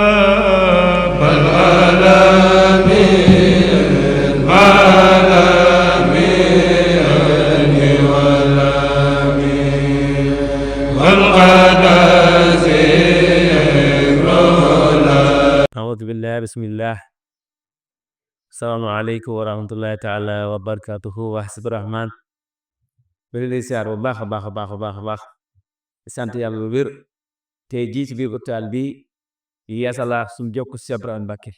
رب العالمين العالمين والآمين والقدس أعوذ بالله بسم الله السلام عليكم ورحمة الله تعالى وبركاته وحسب الرحمن bari siyaar bu baax a baax a baax a baax a baax di sant yàlla lu wér tey jii ci biir hôpital bi yeesalaat suñu jokk Cheikh Ibrahima Mbacké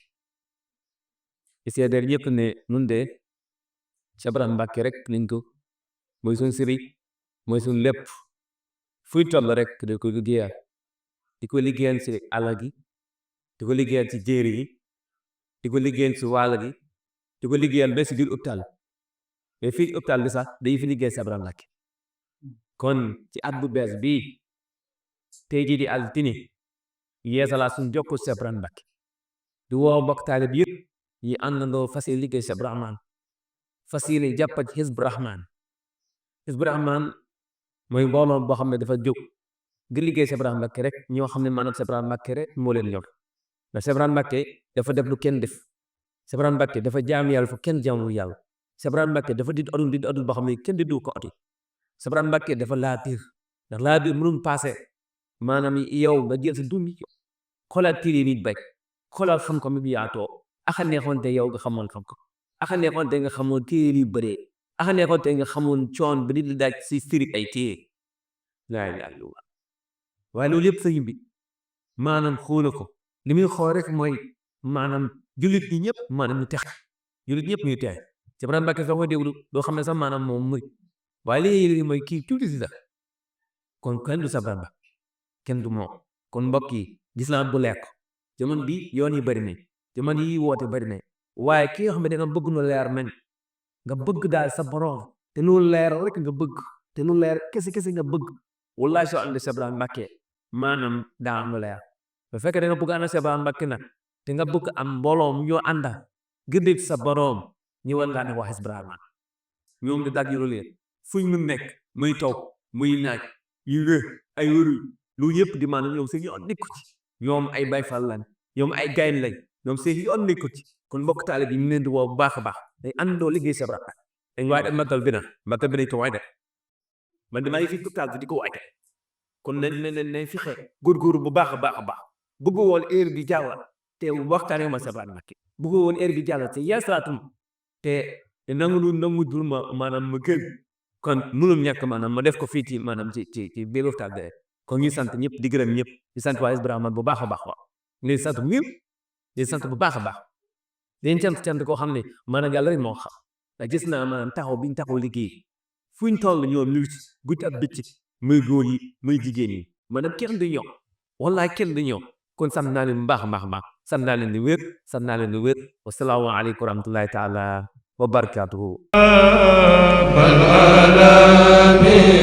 di seedeel ñëpp ne nun de Cheikh Ibrahima Mbacké rek nañ ko mooy suñ sëriñ mooy suñ lépp fuy toll rek da ko liggéeyal di ko liggéeyal ci àll gi di ko liggéeyal ci jéeri yi di ko liggéeyal ci wàll gi di ko liggéeyal ba si biir hôpital mais fii hôpital bi sax day fi liggéey Cheikh Ibrahima Mbacké kon ci at bu bees bii tey jii di altine yeesalaat suñ jokku Cheikh Ibrahima Mbacké di woo mbokk taalib yëpp yi àndandoo fas yéene liggéey Cheikh Ibrahima fas yéene jàppa ci Hizbu Rahman Hizbu Rahman mooy mbooloo boo xam ne dafa jóg ngir liggéey Cheikh Ibrahima Mbacké rek ñoo xam ne maanaam Cheikh Ibrahima Mbacké rek moo leen ñor ndax Cheikh Ibrahima Mbacké dafa def lu kenn def Cheikh Ibrahima Mbacké dafa jaam yàlla fu kenn jaamul yàlla Cheikh Ibrahima Mbacké dafa di adul boo xam ne kenn di du ko oti Cheikh Ibrahima Mbacké dafa laa biir ndax laa biir mënul passé maanaam yow nga jël sa dund xoolaat téere nit bay xoolaat xam-xam bi yaatoo axa neexoon te yow nga xamoon xam-xam axa neexoon te nga xamoon téere yu bëree axa neexoon te nga xamoon coon ba nit di daaj si firi ay téere laa ilaaha illallaah waaye loolu yëpp sëñ bi maanaam xoola ko li muy xool rek mooy maanaam jullit ñi ñëpp maanaam ñu tex jullit ñëpp ñu tex Cheikh Ibrahima Mbacké soo ko déglu doo xam ne sax maanaam moom muy waaye léegi mooy kii tuuti si la kon kenn du Cheikh Ibrahima Mbacké kenn du moom kon mbokk yi gis naa bu lekk jamono bi yoon yi bëri nañ jamono yi woote bëri nañ waaye ki nga xam ne da nga bëgg nu leer nañ nga bëgg daal sa borom te nu leer rek nga bëgg te nu leer kese kese nga bëgg wallahi soo ànd Cheikh Ibrahima Mbacké maanaam daa am lu leer bu fekkee da nga bëgg ànd Cheikh Ibrahima Mbacké nag te nga bëgg am mbooloo mu ñoo ànda gëddëg sa borom ñëwal ngaa ne waa Hizbu Rahman ñoom di dag yu leen fuñ mu nekk muy taw muy naaj yu wér ay wëru lu yëpp di maanaam ñoom seen yoon nekku ci ñoom ay Baay Faal lañ ñoom ay gayn lañ ñoom seen yoon nekku ci kon mbokk taalibe yi ñu leen di woo bu baax a baax day àndoo liggéey Cheikh Ibrahima dañ waaye de magal bi nañ ko waay de man damaa ngi fi hôpital bi di ko waay de kon nañ fexe góorgóorlu bu baax a baax a baax bëgg woon heure bi jàll te waxtaanee ma Cheikh Ibrahima Mbacké bëgg woon heure bi jàll te yeesalaatuma te nangu dul ma maanaam ma kër kon mënul ñàkk maanaam ma def ko fii ci maanaam ci biir hôpital bi kon ñu sant ñëpp di gërëm ñëpp di sant waa Hizbu Rahman bu baax a baax waaw ñu sant bu wér di sant bu baax a baax dañ cant koo xam ne maanaam yàlla rek moo xam ndax gis naa maanaam taxaw bi ñu taxaw liggéey fuñ toll ñoom ñu ci guddi ak bëccëg muy góor yi muy jigéen yi maanaam kenn du ñëw wallaay kenn du ñëw kon sant naa leen bu baax a baax a baax sant naa leen di wér sant naa leen di wér wasalaamu aleykum wa rahmatullahi taala wa barakaatuhu رب العالمين